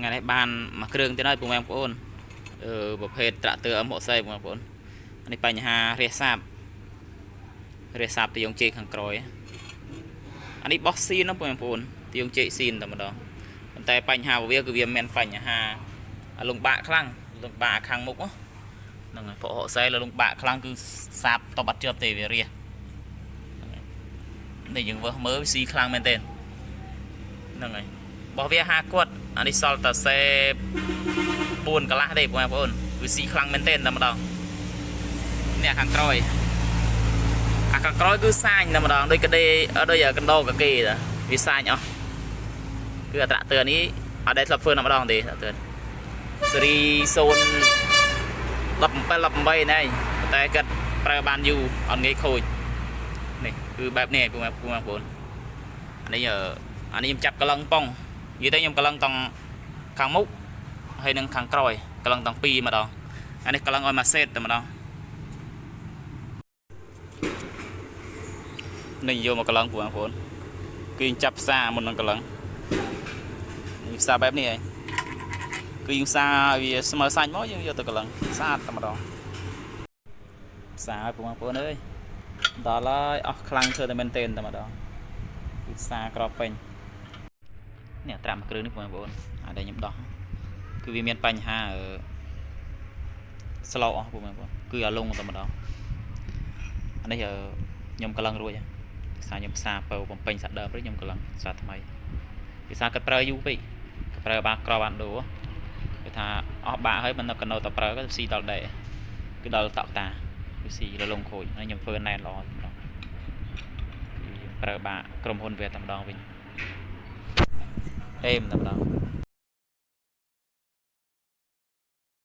ថ្ងៃនេះបានមួយគ្រឿងទៀតហើយពុកម៉ែបងប្អូនអឺប្រភេទត្រាក់ទ័រ M60 បងប្អូននេះបញ្ហារះសាបរះសាបទីយងជែកខាងក្រោយអានេះបោះស៊ីនណាបងប្អូនទីយងជែកស៊ីនតែម្ដងប៉ុន្តែបញ្ហារបស់វាគឺវាមានបញ្ហាលំបាកខ្លាំងលំបាកខាងមុខហ្នឹងហើយព្រោះ60លំបាកខ្លាំងគឺសាបតបអត់ជាប់ទេវារះនេះយើងវើសមើលវាស៊ីខ្លាំងមែនទែនហ្នឹងហើយ របស់វា5គាត់អានេះសល់តែសេ4កន្លះទេបងប្អូនវាស៊ីខ្លាំងមែនទែនតែម្ដងនេះខាងក្រោយអាខាងក្រោយគឺសាញតែម្ដងដូចកដេដូចកណ្ដោកាគេតាវាសាញអស់គឺអាត្រាក់ទ័រនេះអត់ដែលធ្លាប់ធ្វើតែម្ដងទេត្រាក់ទ័រស៊េរី0 17 18នេះតែគាត់ប្រើបានយូរអត់ងាយខូចនេះគឺបែបនេះបងប្អូននេះអានេះខ្ញុំចាប់កលឹងប៉ុង និយាយទៅខ្ញុំកលឹងតង់ខាងមុខហើយនិងខាងក្រោយកលឹងទាំងពីរម្ដងអានេះកលឹងឲ្យមួយសេតតែម្ដងនេះយកមកកលឹងបងប្អូនគឺយើងចាប់ផ្សារមុននឹងកលឹងនេះផ្សារបែបនេះឯងគឺយើងផ្សារឲ្យវាស្មើសាច់មកយើងយកទៅកលឹងស្អាតតែម្ដងផ្សារឲ្យបងប្អូនអើយដល់ហើយអស់ខ្លាំងធ្វើតែមែនទែនតែម្ដងគឺផ្សារក្របពេញ នេះត្រាំមួយគ្រឿងនេះបងប្អូនអាដែលខ្ញុំដោះគឺវាមានបញ្ហាអឺស្លោអស់បងប្អូនគឺអាលងតែម្ដងអានេះខ្ញុំកលឹងរួចភាសាខ្ញុំផ្សារបើបំពេញសាក់ដើមរួចខ្ញុំកលឹងសាថ្មីភាសាគាត់ប្រើយូរពេកគាត់ប្រើបានក្របានដូរគឺថាអស់បាក់ហើយមិននៅកណោតប្រើក៏ស៊ីដល់ដែរគឺដល់តក់តាគឺស៊ីលលងខូចហើយខ្ញុំធ្វើណែនល្អម្ដងគឺយើងប្រើបាក់ក្រុមហ៊ុនវាតែម្ដងវិញ អេមតែម្ដង